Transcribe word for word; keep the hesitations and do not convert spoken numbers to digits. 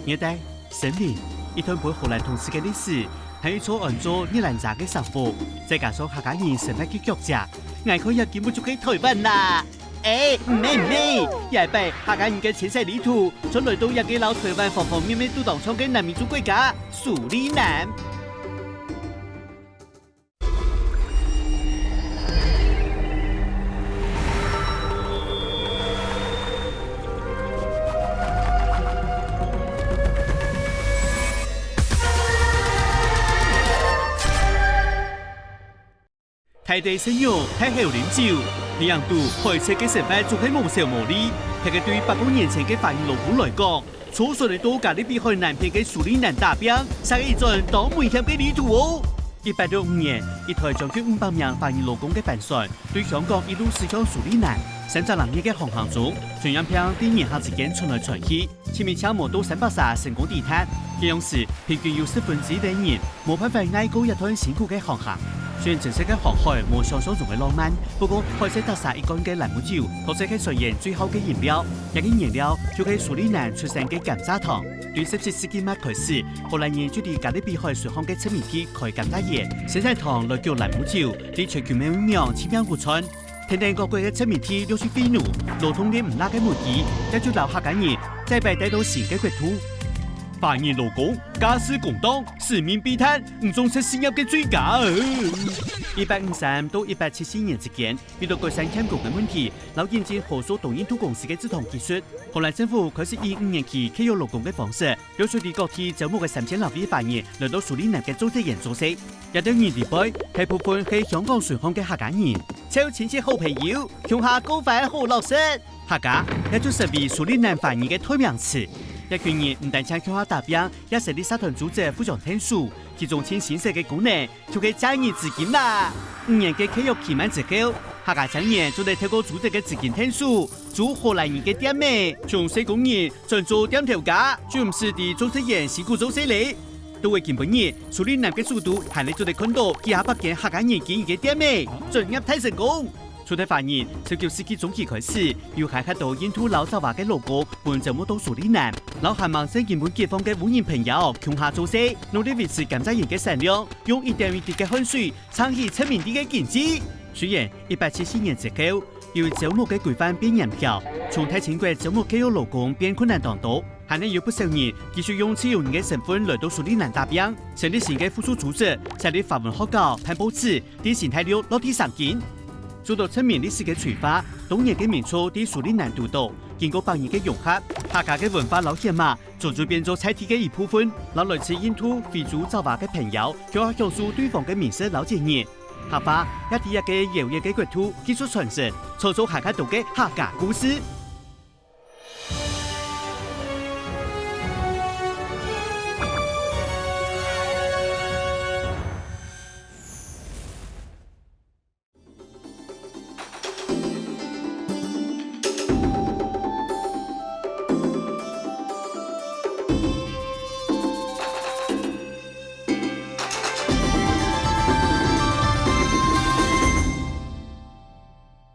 熱帶、森林，一段分荷蘭統治个歷史，還有一座安做熱蘭遮个城堡，再加上客家人神祕个腳跡，𠊎看這根本就係臺灣啦！欸，毋係毋係，這擺客家人个遷徙旅途，就來到這個摎臺灣方方面面都當像个南美洲國家——蘇里南。 大地生肉，大口啉酒，鼻䟘肚海賊个生活總係無愁無慮。特別對百過年前个華人勞工來講，坐船來到加勒比海南片个蘇里南打拚，煞係一段當危險个旅途哦！一八六五年，一台將近五百名華人勞工个帆船，對香港一路駛向蘇里南。三隻零月个航行中，傳染病在人客之間傳來傳去， 前面車無到三百儕成功抵達，該央時平均有十分之一个人無辦法挨過這段辛苦个航行。雖然真實个航海無想像中个浪漫，不過海賊搭儕一罐个蘭姆酒，確實係船員最好个飲料。這個原料就係蘇里南出產个甘蔗糖。對十七世紀末開始，荷蘭人就在加勒比海水坑个殖民地開甘蔗園，生產糖來焗蘭姆酒，在全球每一樣盡名不傳。 跈等各國个殖民地掠去廢奴，勞動力毋罅个危機，也就摎客家人再擺帶到新个國土。華人勞工，家事工當，使命必達，毋做就係失業个最佳啊！一八五三到一八七四年之間，為著改善欠工个問題，摎引進荷屬東印度公司个製糖技術，荷蘭政府開始以五年期契約勞工个方式， 陸續在各地招募个三千零位華人來到蘇里南个種植園做事。這兜人裡背，大部分係香港水坑个客家人，就親戚好朋友，共下過番好樂事。客家也就成為蘇里南華人个代名詞。這群人毋單淨共下打拚，也成立社團組織互相𢯭手，其中盡新鮮个功能， 就係借人資金啦。五年个契約期滿之後，客家青年做得透過組織个資金𢯭手，租荷蘭人个店仔，從細工人轉做店頭家，就毋使在種植園辛苦做事咧。到位今晡日，蘇里南个首都還係做得看著幾下百間客家人經營个店仔，轉業大成功。 除忒華人，十九世紀中期開始，有還較多印度摎爪哇个勞工分招募到蘇里南，摎還吂正根本解放个烏人朋友共下做事，努力維持甘蔗園个產量，用一點一滴个汗水撐起殖民地个經濟。雖然一八七四年之後，有招募个規範變嚴條，從大清國招募契約勞工變困難當多，還係有不少人繼續用自由人个身份來到蘇里南打拚，成立新个附屬組織，設立華文學校、辦報紙， 在新大陸落地生根。受著殖民歷史个催化，當年个民族在蘇里南堵到，經過百年个融合，客家个文化摎血脈，早就變做在地个一部分，摎來自印度、非洲、爪哇个朋友，共下享受對方个美食摎節日。客話也在這個遙遠个國土繼續傳承，創造還較多个客家故事。